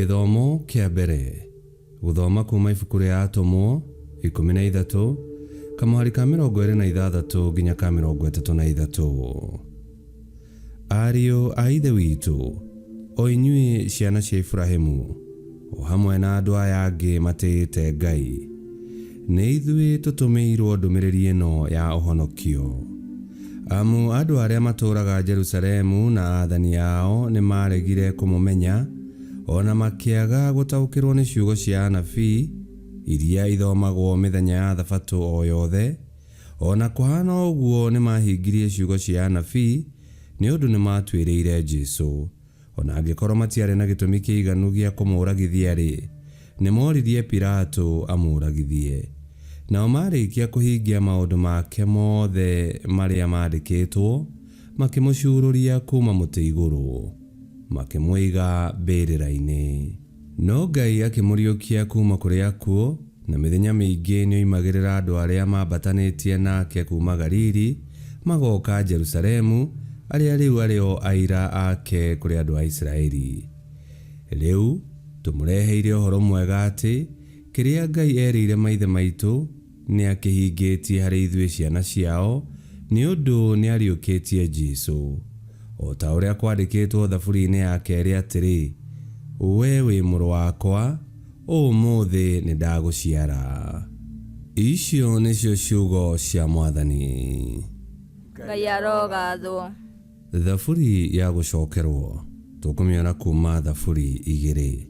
Gĩthomo kĩa mbere. Gũthoma kuma ibuku rĩa Atũmwo 13, kamũhari ka 26 nginya ka 33. Ariũ a Ithe witũ, o inyuĩ ciana cia Iburahimu, o hamwe na andũ aya angĩ matĩĩte Ngai, nĩ ithuĩ tũtũmĩirwo ndũmĩrĩri ĩno ya ũhonokio. Amu andũ arĩa matũũraga Jerusalemu na aathani ao nĩmaaregire kũmũmenya, o na makĩaga gũtaũkĩrwo nĩ ciugo cia anabii iria ithomagwo mĩthenya ya Thabatũ o yothe. O na kũhaana ũguo nĩmahingirie ciugo cia anabii, nĩ ũndũ nĩmatuĩrĩire Jesũ. O na angĩkorwo matiarĩ na gĩtũmi kĩiganu gĩa kũmũũragithia-rĩ, nĩmooririe Pilato amũũragithie. Nao maarĩkia kũhingia maũndũ make mothe marĩa maandĩkĩtwo, makĩmũcuurũria kuuma mũtĩ igũrũ, makĩmũiga mbĩrĩra-inĩ. No Ngai akĩmũriũkia kuuma kũrĩ akuũ, na mĩthenya mĩingĩ nĩoimagĩrĩra andũ arĩa maambatanĩtie nake kuuma Galili magooka Jerusalemu, arĩa rĩu arĩ o aira ake kũrĩ andũ a Isiraeli. Rĩu tũmũreheire ũhoro mwega atĩ, kĩrĩa Ngai eerĩire maithe maitũ, nĩakĩhingĩtie harĩ ithuĩ ciana ciao, nĩ ũndũ nĩariũkĩtie Jesũ. O ta ũrĩa kwandĩkĩtwo Thaburi-inĩ ya kerĩ atĩrĩ, 'Wee wĩ Mũrũ wakwa, ũmũthĩ nĩndagũciara. Icio nĩcio ciugo cia Mwathani. Ngai arogathwo. Thaburi ya gũcokerwo tũkũmĩona kuma Thaburi 2,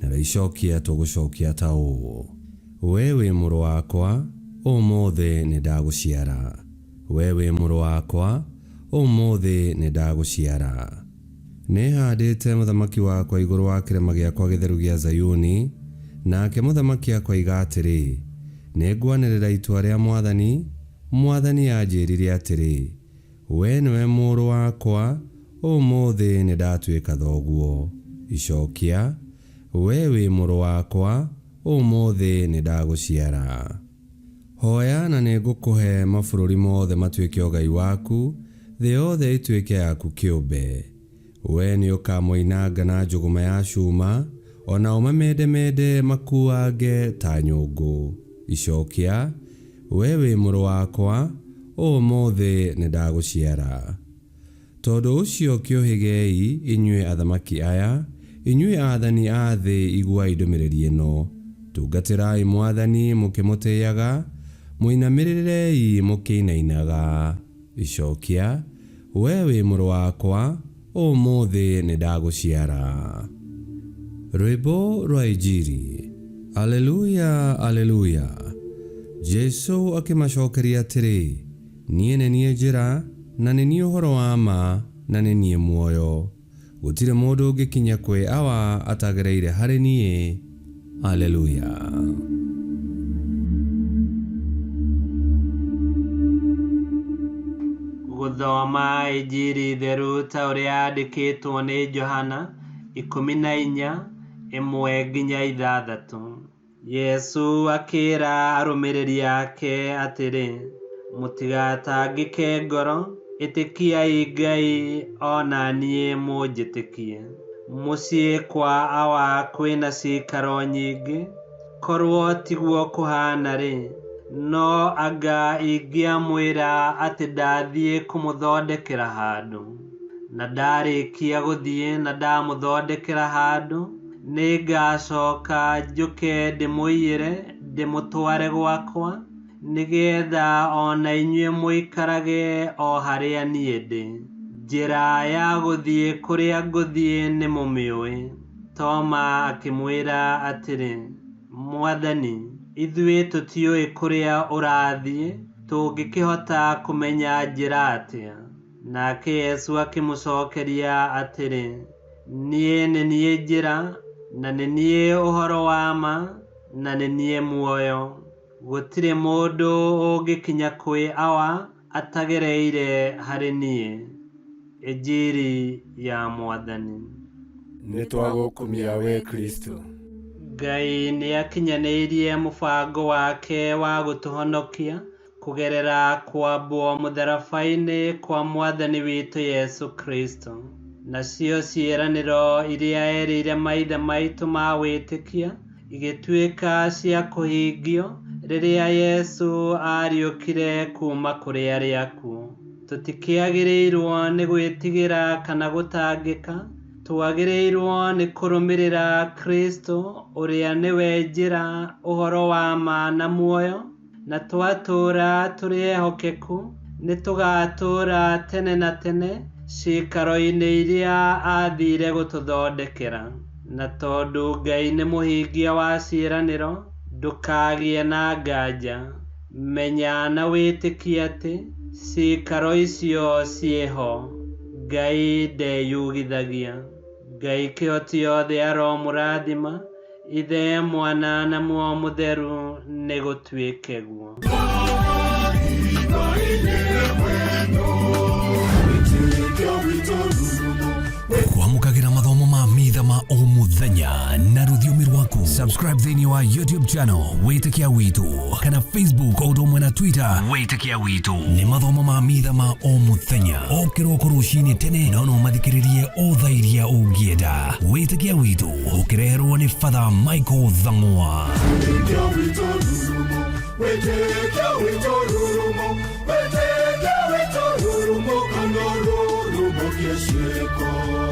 narĩo icokia tũgũcokia ta ũũ: Wee wĩ mũrũ wakwa, ũmũthĩ nĩndagũciara. Wee wĩ mũrũ wakwa, ũmũthĩ nĩndagũciara. Nĩhandĩte mũthamaki wakwa igũrũ wa kĩrĩma gĩakwa gĩtheru gĩa Zayuni, nake mũthamaki akoiga atĩrĩ, Nĩngwanĩrĩra itua rĩa Mwathani, Mwathani anjĩrire atĩrĩ, Wee nĩwe mũrũ wakwa, ũmũthĩ nĩndatuĩka thoguo. Icokia, Wee wĩ mũrũ wakwa, ũmũthĩ nĩndagũciara. Hoya na nĩngũkũhe mabũrũri mothe matuĩke ũgai waku, thĩ yothe ĩtuĩke yaku kĩũmbe. Wee nĩũkamoinanga na njũgũma ya cuma, o na ũmamendemende makuange ta nyũngũ. Icokia, Wee wĩ mũrũ wakwa, ũmũthĩ nĩndagũciara. Tondũ ũcio kĩũhĩgei, inyuĩ athamaki aya, inyuĩ aathani a thĩ iguai ndũmĩrĩri ĩno. Tungatĩrai Mwathani mũkĩmũtĩaga, mũinamĩrĩrei mũkĩinainaga. Icokia, Wee wĩ mũrũ wakwa, ũmũthĩ nĩndagũciara. Rwĩmbo rwa Injiri. Aleluya, Aleluya. Jesũ akĩmacokeria atĩrĩ, Niĩ nĩ niĩ njĩra, na nĩ niĩ ũhoro wa ma, na nĩ niĩ muoyo. Gũtirĩ mũndũ ũngĩkinya kwĩ Awa atagereire harĩ niĩ. Aleluya. Gũthoma Injiri theru ta ũrĩa yandĩkĩtwo nĩ Johana 14, 1-6. Jesũ akĩĩra arũmĩrĩri ake atĩrĩ, Mũtigatangĩke ngoro, ĩtĩkiai Ngai o na niĩ mũnjĩtĩkie. Mũciĩ kwa Awa kwĩ na ciikaro nyingĩ, korwo tiguo kũhaana-rĩ, no anga ingĩamwĩra atĩ ndathiĩ kũmũthondekera handũ. Na ndarĩkia gũthiĩ na ndamũthondekera handũ, nĩngacoka njũke ndĩmũiyĩre ndĩmũtware gwakwa, nĩgetha o na inyuĩ mũikarage o harĩa niĩ ndĩ. Njĩra ya gũthiĩ kũrĩa ngũthiĩ nĩmũmĩũĩ. Toma akĩmwĩra atĩrĩ, Mwathani, ithuĩ tũtiũĩ kũrĩa ũrathiĩ, tũngĩkĩhota kũmenya njĩra atĩa? Nake Yesu akĩmũcokeria atĩrĩ, Niĩ nĩ niĩ njĩra, na nĩ niĩ ũhoro wa ma, na nĩ niĩ muoyo. Gũtirĩ mũndũ ũngĩkinya kwĩ Awa atagereire harĩ niĩ. Injiri ya Mwathani. Nĩtwagũkumia wee Kristũ. Ngai nĩakinyanĩirie mũbango wake wa gũtũhonokia kũgerera kwambwo mũtharaba-inĩ kwa Mwathani witũ Yesu Kristo. Nacio ciĩranĩro iria erĩire maithe maitũ ma wĩtĩkia igĩtuĩka cia kũhingio rĩrĩa Yesu aariũkire kuuma kũrĩ arĩa akuũ. Tũtikĩagĩrĩirwo nĩ gwĩtigĩra kana gũtangĩka, twagĩrĩirwo nĩ kũrũmĩrĩra Kristo ũrĩa nĩwe njĩra, ũhoro wa ma na muoyo, na twatũũra tũrĩ ehokeku nĩ tũgatũũra tene na tene ciikaro-inĩ iria aathire gũtũthondekera. Na tondũ Ngai nĩ mũhingia wa ciĩranĩro, ndũkagĩe na nganja. Menya na wĩtĩkie atĩ ciikaro icio ciĩho. Ngai ndeyugithagia. Ngai kĩhoti yothe aromũrathima, Ithe, Mwana na Muoyo Mũtheru, nĩ gũtuĩke guo. Kwamũkagĩra mathomo ma mitha ma o mũthenya na rũthiomi rwaku. Subscribe thĩinĩ wa YouTube channel Wĩtĩkia Witũ kana Facebook o ũndũ ũmwe na Twitter Wĩtĩkia Witũ. Nĩ mathomo ma mitha ma o mũthenya o kĩroko rũcinĩ tene, no no mathikĩrĩrie o thaa iria ũngĩenda. Wĩtĩkia Witũ ũkĩreherwo nĩ Father Michael Thang'wa. Wĩtĩkia witũ rurumo, wĩtĩkia witũ rurumo, wĩtĩkia witũ rurumo, kana rurumo kĩciĩko.